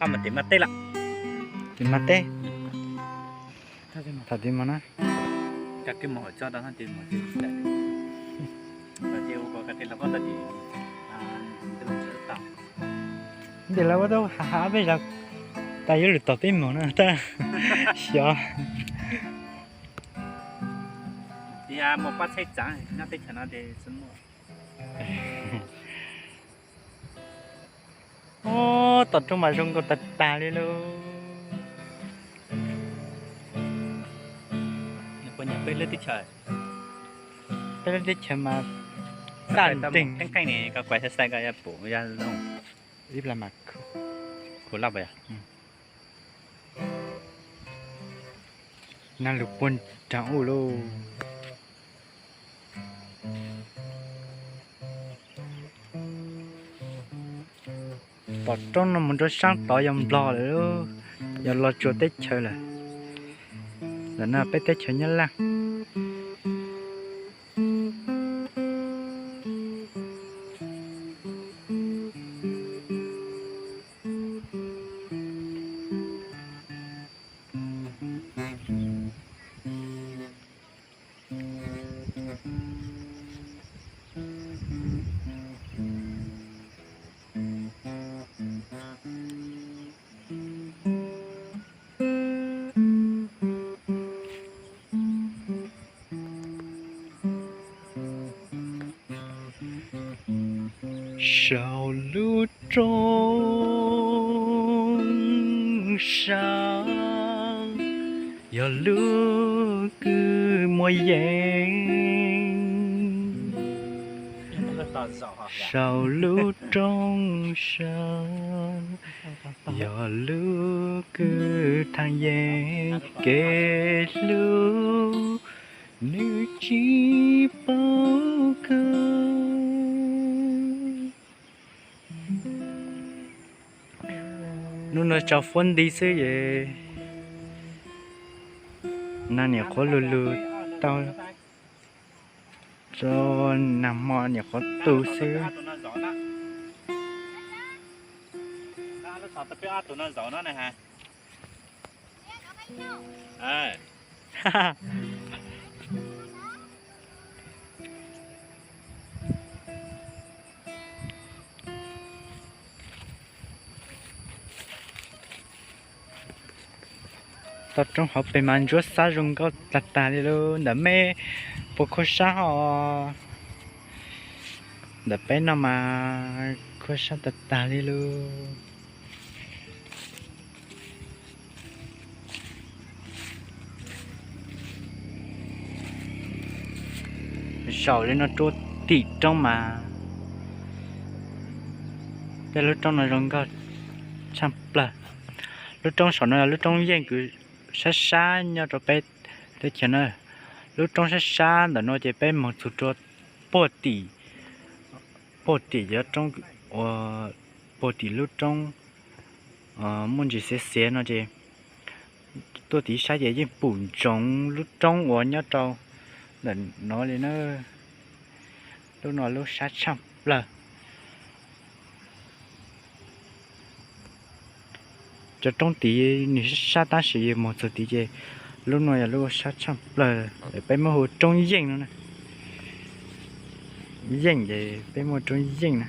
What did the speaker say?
Tim mas teb lawm. Tim mas teb. Tham tim mas na. Ntim lawv ua tau ha ha peb zos, tas yuav lwm tom peb mus na tab xyov. Ub, tom roob mas zoo nkauj tag tag li lauj. Peb lub teb chaws mas taj nteeg. Ib plag mas khuv loj. Nag lug puag nraag ub lauj. Tom roob no mus rau saab tod yog Nplog lawm, yog Los Tsuas teb chaws lawm. Ntawm no peb teb chaws Nyab Laj. Saum lub rooj sab yog lub kwj muaj yeej. Saum lub rooj sab yog lub kwj thaaj yeej, kev hlub nws tsis paub kawg. Hnub no tsaus fuab nti xwb es nag niam qhuav lug lug tau, tso nag hmo niam qhuav tu xwb. Toj roob hauv pes mas ntsuab xab zoo nkauj tag tag li lauj. Ntawm mej puas khuab sab os? Ntawm peb no mas khuab sab tag tag li lauj. Zaum li no rua tim roob mas tej lub roob no zoo nkauj tshaj plawg. Lub roob saum no yog lub roob yeej kws sab sab nyob rau peb teb chaws na. Lub roob sab sab ntawm no ces peb moog txug rua puag tim, puag tim cov roob, ua puag tim lub roob muaj ntsis xiav xiav no ces tuaj tim sab ces yeej pum ntsoov lub roob uas nyob rau ntawm no li na. Lub no lub sab tshaj plawg. Cov roob tid nws sab sab tab sis yus moog txug tid ces lub no yog lub sab tshaj plawg, peb muab hu roob yeej no na. Yeej ces peb muaj roob yeej na.